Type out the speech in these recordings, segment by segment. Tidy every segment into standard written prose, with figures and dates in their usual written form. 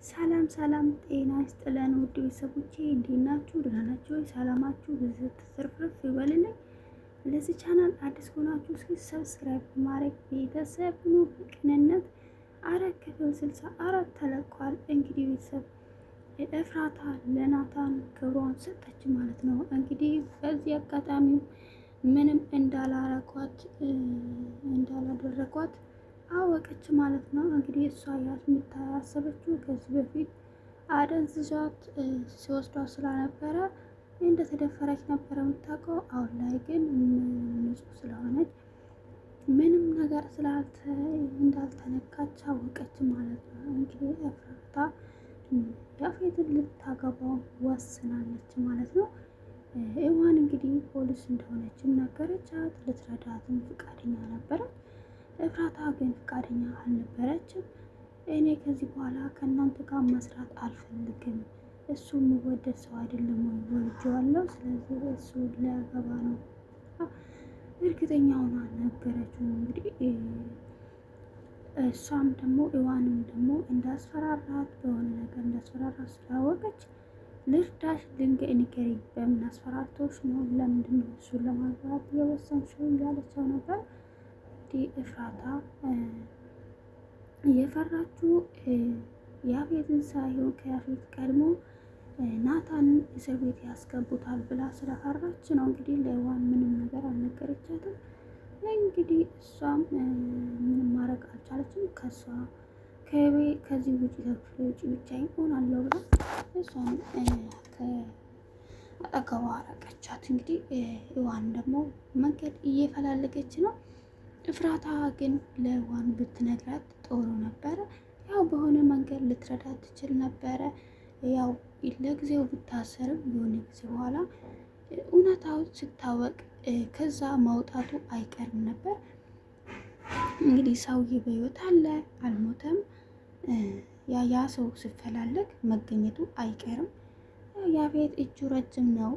ሰላም ሰላም፣ ጤና ይስጥልን ውድ ቤተሰቦቼ እንዴት ናችሁ? ደህና ናችሁ ወይ? ሰላማችሁ ብዝት ትርፍርፍ ይበልልኝ። ለዚህ ቻናል አዲስ ሆናችሁ እስኪ subscribe በማድረግ ቤተሰብ ሁኑ። በቅንነት አረ ክፍል 64 ተለቋል። እንግዲህ ቤተሰብ ኤፍራታ ለናታን ክብሯን ሰጠች ማለት ነው። እንግዲህ በዚህ አጋጣሚ ምንም እንዳላረኳት እንዳላደረኳት አወቀች ማለት ነው። እንግዲህ እሷ የምታሰበችው ከዚህ በፊት አደንዝዣት ሲወስዷ ስለነበረ እንደተደፈረች ነበረ የምታውቀው። አሁን ላይ ግን ንጹሕ ስለሆነች ምንም ነገር ስላልተ እንዳልተነካች አወቀች ማለት ነው። እንግዲህ ኤፍራታ ያፌትን ልታገባው ወስናለች ማለት ነው። ኤዋን እንግዲህ ፖሊስ እንደሆነችም ነገረቻት። ልትረዳትም ፈቃደኛ ነበረች። ኤፍራታ ግን ፈቃደኛ አልነበረችም። እኔ ከዚህ በኋላ ከእናንተ ጋር መስራት አልፈልግም፣ እሱ የሚወደድ ሰው አይደለም ወይ ወልጄዋለሁ፣ ስለዚህ እሱ ሊያገባ ነው እርግጠኛ ሆና ነገረችው። እንግዲህ እሷም ደግሞ እዋንም ደግሞ እንዳስፈራራት በሆነ ነገር እንዳስፈራራት ስላወቀች ልርዳሽ ድንጋይ ንገሪኝ፣ በምን አስፈራርቶሽ ነው? ለምንድን ነው እሱን ለማግባት የወሰንሽው? እያለችው ነበር። እንግዲህ እፍራታ የፈራችው ያፌትን ሳይሆን ከያፌት ቀድሞ ናታንን እስር ቤት ያስገቡታል ብላ ስለፈራች ነው። እንግዲህ ለዋን ምንም ነገር አልነገረቻትም። እንግዲህ እሷም ምንም ማድረግ አልቻለችም። ከሷ ከዚህ ውጭ ከክፍሌ ውጭ ብቻዬን እሆናለሁ ብላ እሷም ከአጠገቧ አራቀቻት። እንግዲህ ዋን ደግሞ መንገድ እየፈላለገች ነው። እፍራታ ግን ለዋን ብትነግራት ጥሩ ነበረ። ያው በሆነ መንገድ ልትረዳት ትችል ነበረ። ያው ለጊዜው ብታሰርም የሆነ ጊዜ በኋላ እውነታው ስታወቅ ከዛ ማውጣቱ አይቀርም ነበር። እንግዲህ ሰውዬ በህይወት አለ አልሞተም። ያ ያ ሰው ስፈላለግ መገኘቱ አይቀርም። ያ ቤት እጁ ረጅም ነው።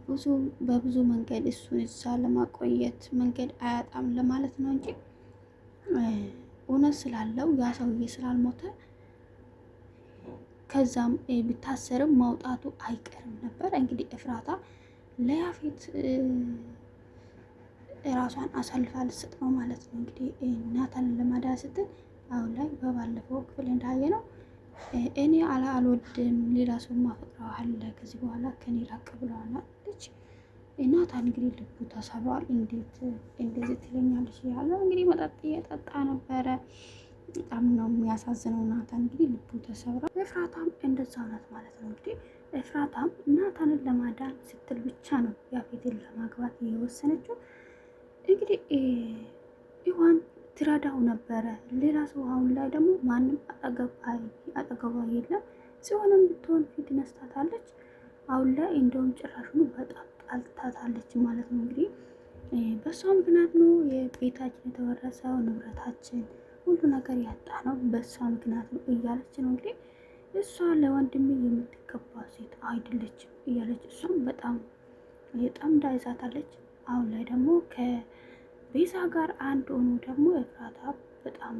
ብዙ በብዙ መንገድ እሱን እዛ ለማቆየት መንገድ አያጣም ለማለት ነው እንጂ እውነት ስላለው ያ ሰውዬ ስላልሞተ ከዛም ቢታሰርም ማውጣቱ አይቀርም ነበር። እንግዲህ እፍራታ ለያፌት ራሷን አሳልፋ ልትሰጥ ነው ማለት ነው። እንግዲህ ናታንን ለማዳን ስትል አሁን ላይ በባለፈው ክፍል እንዳየ ነው እኔ አልወድም ሌላ ሰው ማፈቅረው አለ ከዚህ በኋላ ከኔ ራቅ ብለዋለች። ናታን እንግዲህ ልቡ ተሰብሯል። እንዴት እንደዚህ ትለኛለች ያለ እንግዲህ መጠጥ እየጠጣ ነበረ። በጣም ነው የሚያሳዝነው። ናታን እንግዲህ ልቡ ተሰብሯል። ኤፍራታም እንደዛ ናት ማለት ነው። እንግዲህ ኤፍራታም ናታንን ለማዳን ስትል ብቻ ነው ያፌትን ለማግባት የወሰነችው። እንግዲህ ኢዋን ትረዳው ነበረ። ሌላ ሰው አሁን ላይ ደግሞ ማንም አጠገቧ የለም። ጽዮንም ብትሆን ፊት ነስታታለች። አሁን ላይ እንደውም ጭራሽኑ በጣም ጣልታታለች ማለት ነው። እንግዲህ በእሷ ምክንያት ነው የቤታችን የተወረሰው ንብረታችን ሁሉ ነገር ያጣ ነው በእሷ ምክንያት ነው እያለች ነው እንግዲህ እሷ ለወንድሜ የምትገባ ሴት አይደለችም እያለች እሷም በጣም ጠምዳ ይዛታለች። አሁን ላይ ደግሞ ከቤዛ ጋር አንድ ሆኖ ደግሞ ኤፍራታ በጣም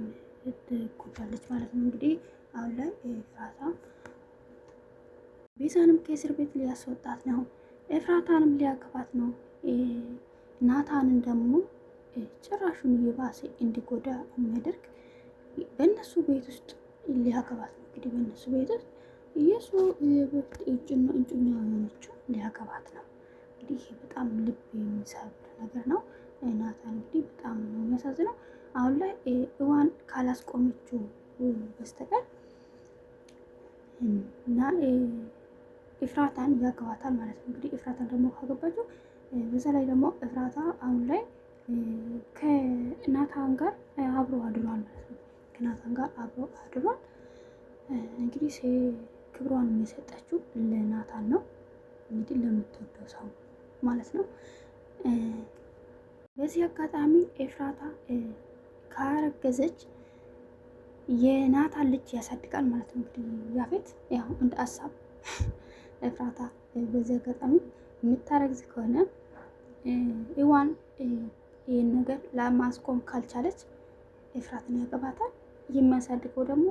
ትጎዳለች ማለት ነው። እንግዲህ አሁን ላይ ኤፍራታ ቤዛንም ከእስር ቤት ሊያስወጣት ነው። ኤፍራታንም ሊያገባት ነው። ናታንን ደግሞ ጭራሹን እየባሰ እንዲጎዳ የሚያደርግ በእነሱ ቤት ውስጥ ሊያገባት ነው። እንግዲህ በእነሱ ቤት ውስጥ የሱ በፊት እጩና እጩኛ የሆነችው ሊያገባት ነው። እንግዲህ ይሄ በጣም ልብ የሚሰብር ነገር ነው። ናታን እንግዲህ በጣም ነው የሚያሳዝነው። አሁን ላይ እዋን ካላስቆመችው በስተቀር እና ኤፍራታን ያገባታል ማለት ነው። እንግዲህ ኤፍራታን ደግሞ ካገባችው በዛ ላይ ደግሞ ኤፍራታ አሁን ላይ ከናታን ጋር አብሮ አድሯል ማለት ነው። ከናታን ጋር አብሮ አድሯል። እንግዲህ ክብሯን የሰጠችው ለናታን ነው። እንግዲህ ለምትወደው ሰው ማለት ነው። በዚህ አጋጣሚ ኤፍራታ ካረገዘች የናታን ልጅ ያሳድጋል ማለት ነው። እንግዲህ ያፌት ያው እንደ ሀሳብ ኤፍራታ በዚህ አጋጣሚ የምታረግዝ ከሆነ ኢዋን ይህን ነገር ለማስቆም ካልቻለች ኤፍራትን ያገባታል። የሚያሳድገው ደግሞ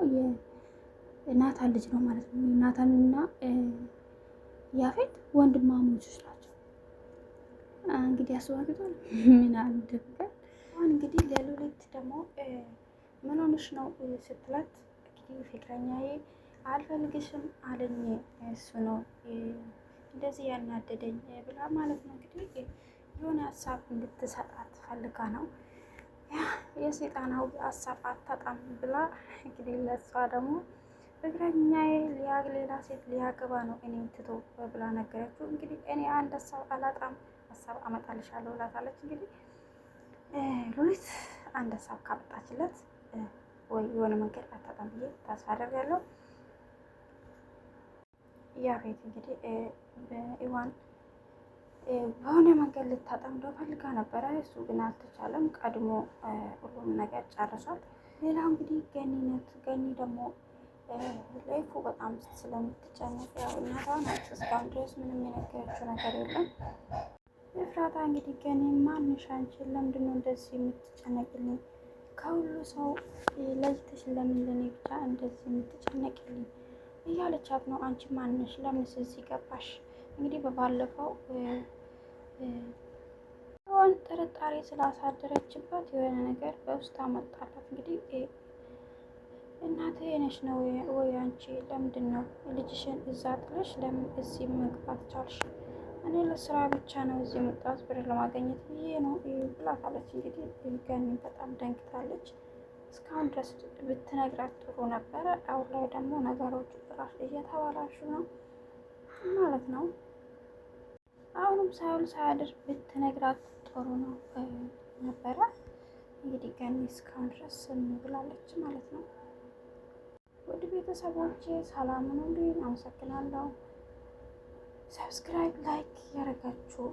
ናታን ልጅ ነው ማለት ነው። ናታንና ያፌት ወንድማማቾች ናቸው። እንግዲህ አስባግቷል ምን አልደብቃል። አሁን እንግዲህ ለሉሊት ደግሞ ምን ሆነሽ ነው ስትላት እንግዲህ ፍቅረኛዬ አልፈልግሽም አለኝ እሱ ነው እንደዚህ ያናደደኝ ብላ ማለት ነው። እንግዲህ የሆነ ሀሳብ እንድትሰጣት ፈልጋ ነው። የሴጣናው ሀሳብ አታጣም ብላ እንግዲህ ለሷ ደግሞ ፍቅረኛዬ ሌላ ሴት ሊያገባ ነው እኔን ትቶ ብላ ነገረችው። እንግዲህ እኔ አንድ ሀሳብ አላጣም ሀሳብ አመጣልሻለሁ ብላታለች። እንግዲህ ሉሊት አንድ ሀሳብ ካመጣችለት ወይ የሆነ መንገድ አታጣም ብዬ ተስፋ አደርጋለሁ። ያፌት እንግዲህ በኢዋን በሆነ መንገድ ልታጠምደው ፈልጋ ነበረ። እሱ ግን አልተቻለም። ቀድሞ ሁሉም ነገር ጨርሷል። ሌላው እንግዲህ ገኒነት ገኒ ደግሞ ለይፉ በጣም ስለምትጨነቅ ያው እናቷ ናት። እስካሁን ድረስ ምንም የነገረችው ነገር የለም። ኤፍራታ እንግዲህ ገኒ ማንሽ አንቺ ለምንድን ነው እንደዚህ የምትጨነቅልኝ? ከሁሉ ሰው ለይተሽ ለምን ለእኔ ብቻ እንደዚህ የምትጨነቅልኝ እያለቻት ነው። አንቺ ማንሽ? ለምንስ እዚህ ገባሽ? እንግዲህ በባለፈው ሆን ጥርጣሬ ስላሳደረችባት የሆነ ነገር በውስጥ አመጣላት። እንግዲህ እናቴ ነሽ ነው ወይ አንቺ? ለምንድን ነው ልጅሽን እዛ ጥለሽ ለምን እዚህ መግባት ቻልሽ? እኔ ለስራ ብቻ ነው እዚህ የመጣሁት ብር ለማገኘት ብዬ ነው ብላታለች። እንግዲህ ገኒ በጣም ደንግታለች። እስካሁን ድረስ ብትነግራት ጥሩ ነበረ። አሁን ላይ ደግሞ ነገሮች ጭራሽ እየተባላሹ ነው ማለት ነው። አሁንም ሳይውል ሳያድር ብትነግራት ጥሩ ነው ነበረ። እንግዲህ ገኒ እስካሁን ድረስ ዝም ብላለች ማለት ነው። ውድ ቤተሰቦቼ ሰላም ሁኑልኝ። አመሰግናለሁ። Subscribe፣ like እያደረጋችሁ